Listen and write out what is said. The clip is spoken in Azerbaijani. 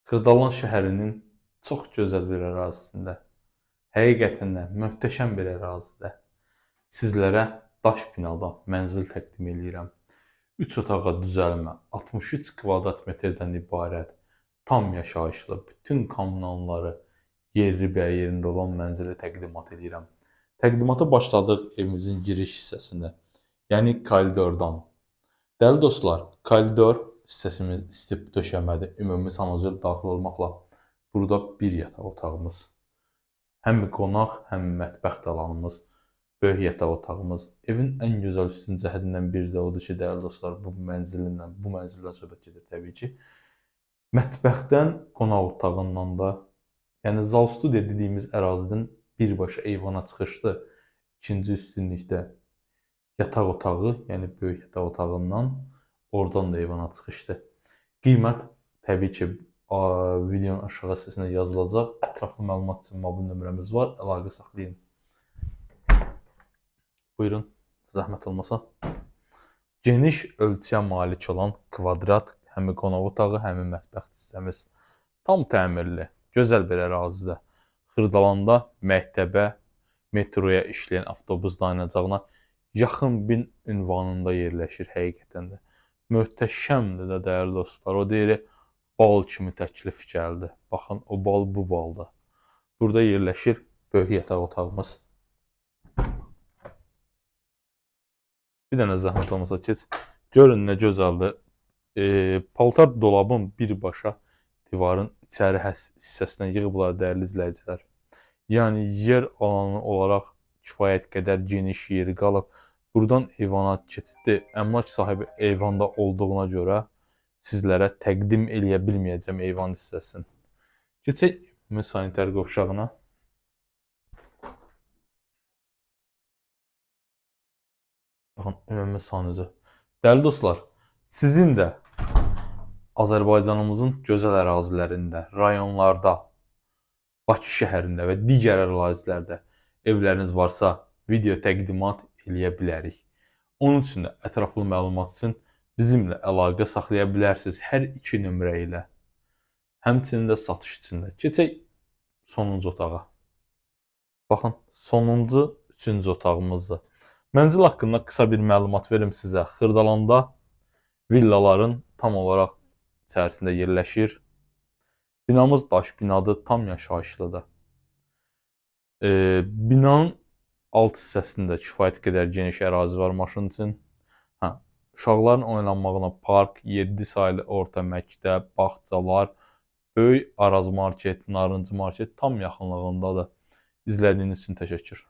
Xırdalan şəhərinin çox gözəl bir ərazisində, həqiqətən də möhtəşəm bir ərazidə sizlərə daş binada mənzil təqdim eləyirəm. 3 otağa düzəlmə, 63 kvadrat metrdən ibarət, tam yaşayışlı, bütün kommunalları yerli bəy yerində olan mənzili təqdimat eləyirəm. Təqdimata başladıq evimizin giriş hissəsində, yəni koridordan. Dəyərli dostlar, koridor hissəsimiz istib döşəmədir. Ümumi sanuzel daxil olmaqla burada bir yataq otağımız, həm qonaq, həm mətbəx alanımız, böyük yataq otağımız. Evin ən gözəl üstün cəhətindən biri də odur ki, dəyərli dostlar, bu mənzilindən, bu mənzildən söhbət gedir təbii ki. Mətbəxdən qonaq otağından da, yəni zal studiya dediyimiz ərazidən birbaşa eyvana çıxışlı. İkinci üstünlükdə yataq otağı, yəni böyük yataq otağından oradan da eyvana çıxışdır. Qiymət təbii ki, videonun aşağı hissəsində yazılacaq. Ətraflı məlumat üçün mobil nömrəmiz var. Əlaqə saxlayın. Buyurun, zəhmət olmasa. Geniş ölçüyə malik olan kvadrat həm qonaq otağı, həm mətbəx hissəmiz. Tam təmirli, gözəl bir ərazidə. Xırdalanda məktəbə, metroya işləyən avtobus dayanacağına yaxın bir ünvanında yerləşir həqiqətən də. Möhtəşəmdir də dəyərli dostlar. O deyir, bal kimi təklif gəldi. Baxın, o bal bu balda. Burada yerləşir böyük yataq otağımız. Bir dənə zəhmət olmasa keç. Görün nə gözəldir. Paltar dolabın birbaşa divarın içəri hissəsinə yığıblar dəyərli izləyicilər. Yəni yer alanı olaraq kifayət qədər geniş yeri qalıb. Buradan eyvana keçidli. Əmlak sahibi eyvanda olduğuna görə sizlərə təqdim eləyə bilməyəcəm eyvan hissəsini. Keçək ümumi sanitar qovşağına. Baxın, ümumi sanuzel. Dəyərli dostlar, sizin də Azərbaycanımızın gözəl ərazilərində, rayonlarda, Bakı şəhərində və digər ərazilərdə evləriniz varsa, video təqdimat eləyə bilərik. Onun üçün də ətraflı məlumat üçün bizimlə əlaqə saxlaya bilərsiniz hər iki nömrə ilə. Həmçinin də satış üçün də. Keçək sonuncu otağa. Baxın, sonuncu, üçüncü otağımızdır. Mənzil haqqında qısa bir məlumat verim sizə. Xırdalanda villaların tam olaraq içərisində yerləşir. Binamız daş binadır, tam yaşayışlıdır. Binanın alt hissəsində kifayət qədər geniş ərazi var maşın üçün. Hə, uşaqların oynanmağına park, 7 saylı orta məktəb, bağçalar, böyük Araz market, Narıncı market tam yaxınlığındadır. İzlədiyiniz üçün təşəkkür.